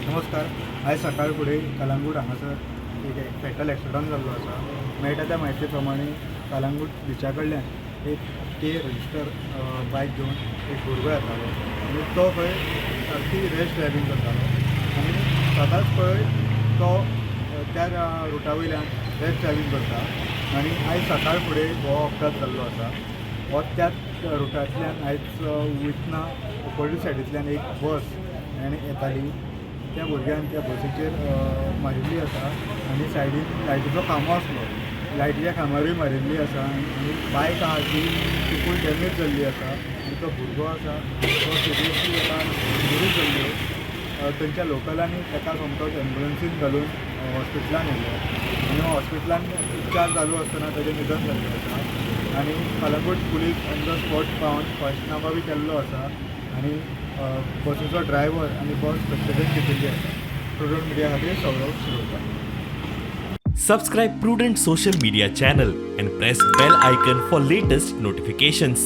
नमस्कार. आयज सकाळ फुडें कलंगूट हांगासर एक फेटल एक्सिडंट जाल्लो आसा. मेळटा त्या म्हायती प्रमाणे कलंगूट बिचा कडल्यान एक के रजिस्टर बायक घेवन एक भुरगो येतालो आनी तो खंय सारकी रॅश ड्रायवींग करतालो आनी सदांच पळय तो त्या रुटा वयल्यान रॅश ड्रायवींग करता आनी आयज सकाळ फुडें हो अपघात जाल्लो आसा. हो त्याच रुटांतल्यान आयज वयतना ऑपोजीट सायडींतल्यान एक बस आनी येताली. त्या भुरग्यान त्या बसीचेर मारिल्ली आसा आनी सायडीन लायटीचो खांबो आसलो, लायटीच्या खांब्यारूय मारिल्ली आसा आनी बायक आहा ती फूल डॅमेज जाल्ली आसा आनी तो भुरगो आसा तो सिरियसली ताका इंजुरी जाल्ल्यो. थंयच्या लोकलांनी ताका सोमतोच एम्बुलन्सीन घालून हॉस्पिटलान व्हेलो आनी हॉस्पिटलान उपचार चालू आसतना ताजें निधन जाल्लें आसा. आनी Calangute police on the spot पावन पंचनामा बी केल्लो आसा आनी बसीचो ड्रायव्हर आनी बस कस्टडीन घेतिल्ली आसा. प्रुडंट मिडिया खातीर Sourav Shirodkar. Subscribe Prudent Social Media channel and press bell icon for latest notifications.